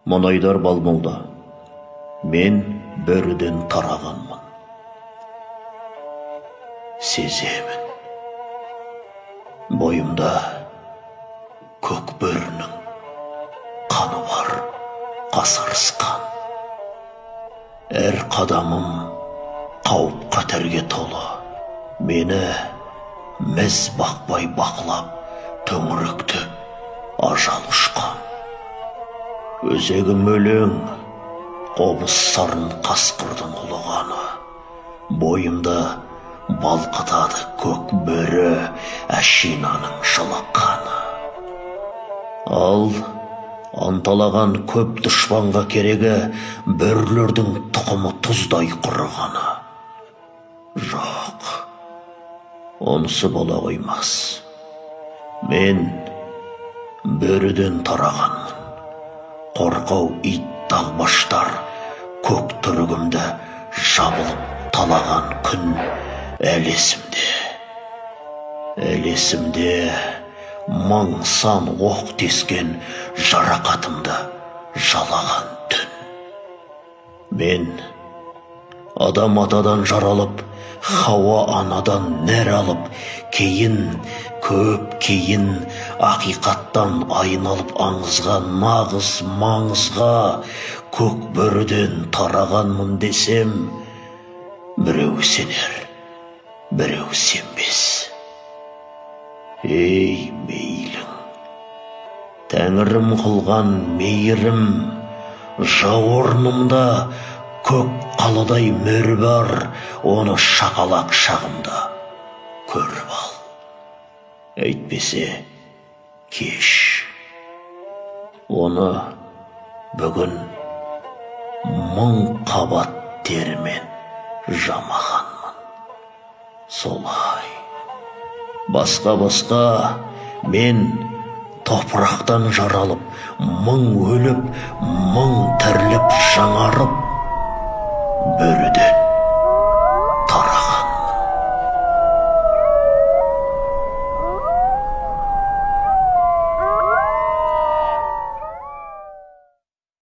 Мұнайдар Балмолда, мен бөріден тарағанмын. Сеземін. Бойымда көк бөрінің қаны бар, қасарысқан. Әр қадамым қауіп қатерге толы. Мені міз бақпай бақылап, төңіректеп ажал ұшқан. Өзегім өлең, қобыз сарын қасқырдың ұлығаны. Бойымда балқытады көк бөрі әшинаның жылыққаны. Ал анталаған көп дұшпанға керегі бөрілердің тұқымы тұздай құрығаны. Жоқ, онысы бола қоймас. Мен бөріден тарағанмын. Қорқау ит дағбаштар көк түрігімді жабылып талаған күн әлі есімде. Әлі есімде мың сан оқ тескен жарақатымды жалаған түн. Мен Адам атадан жаралып, Хауа анадан нәр алып, кейін, көп кейін ақиқаттан айналып аңызға, нағыз маңызға көк бөріден тарағанмын десем, біреу сенер, біреу сенбес. Ей, мейлің, тәңірім қылған мейірім, жауырынымда көк қаладай мөр бар, оны шақалақ шағымда көріп ал. Әйтпесе кеш. Оны бүгін мың қабат терімен жамағанмын. Солай. Басқа-басқа мен топырақтан жаралып, мың өліп, мың тіріліп жаңарып, бөріден